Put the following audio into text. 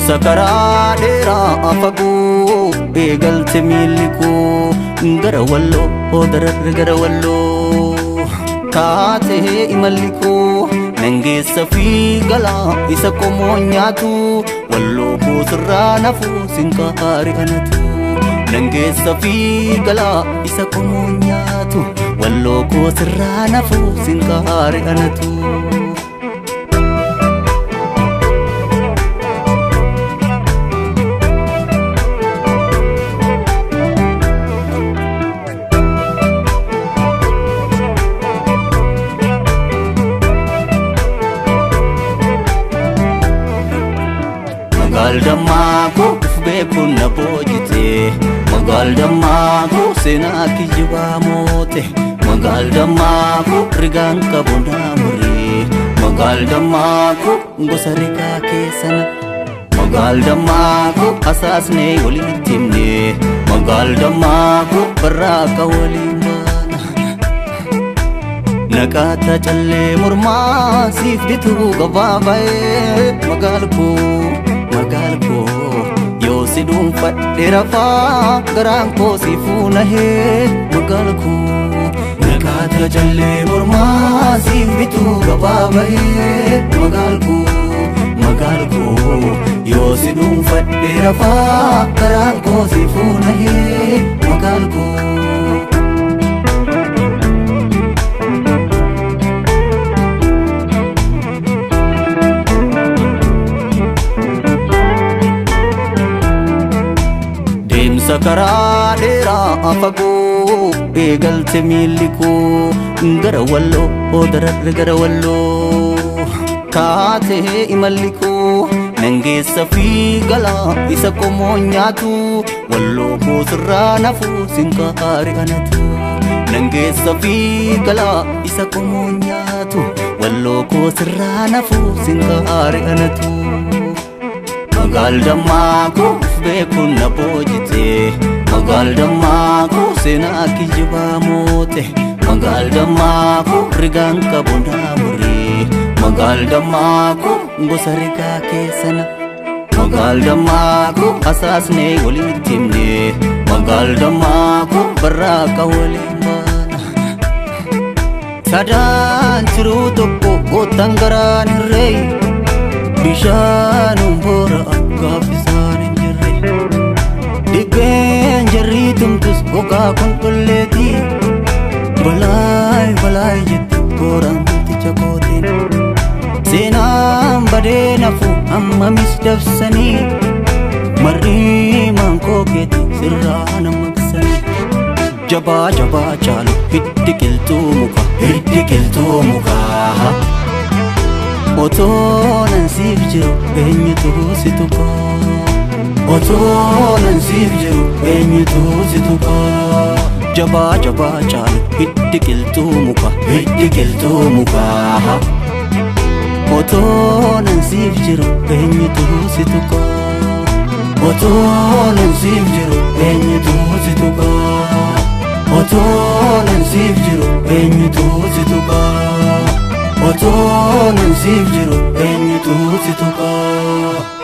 Deemsa karaa dheeraa fagoo eegalte miilli koo gara Walloo, dararra gara Walloo kaatee imalli koo nangeessa fi galaa isa qomoo nyaatu. Walloo koo sirraa nafuu sinqaari anatu nangeessa fi galaa isa qomoo nyaatu. Walloo koo sirraa nafuu sinqaari anatu. Magaal dammaa koo uf beekuun na boojite, magaal dammaa koo seenaa kijibaa moote, magaal dammaa koo rigaan qabu naa muree, magaal dammaa koo gosa rigaa keessana, magaal dammaa koo hasaasnee walitti himne, magaal dammaa koo barraaqa waliin baana. Naqaata callee mormaa siif bituu gabaaba'ee, magaal koo, magaal koo yoo si dhuunfadhe rafaa garaan koo si fuunahee, magaal koo. Naqaata callee mormaa siif bituu gabaaba'ee, magaal koo, magaal koo yoo si dhuunfadhe rafaa garaan koo si fuunahee, magaal koo. Deemsa karaa dheeraa fagoo eegalte miilli koo gara Walloo, dararra gara Walloo kaatee imalli koo nangeessa fi galaa isa qomoo nyaatu. Walloo koo sirraa nafuu sinqaari anatu nangeessa fi galaa isa qomoo nyaatu. Walloo koo sirraa nafuu sinqaari anatu. Magaal dammaa koo uf beekuun na boojite, magaal dammaa koo seenaa kijibaa moote, magaal dammaa koo rigaan qabu naa muree, magaal dammaa koo gosa rigaa keessana, magaal dammaa koo hasaasnee walitti himne, magaal dammaa koo barraaqa waliin baana. Sadaan jiruu tokko goottan garaan irree bishaanum boora gaaffisaan hin jirre, dibbeen jarrii tumtus gogaa qulqulleeti, balaay balaay jetti booraan ticha kootiin. Seenaan badee nafu ammamis dabsanii marrii maankoo keeti sirraa namaqsanii. Jabaa jabaa caalu hiddi qilxuu muka, hiddi qilxuu mukaa. Otoo nan siif jiru eenyutu si tuqaa? Otoo nan siif jiru eenyutu si tuqaa? Jabaa jabaa caalu hiddi qilxuu muka, hiddi qilxuu mukaa. Otoo nan siif jiru eenyutu si tuqaa? Otoo nan siif jiru eenyutu si tuqaa? Otoo nan siif jiru eenyutu si tuqaa? Otoo nan siif jiru eenyutu si tuqaa?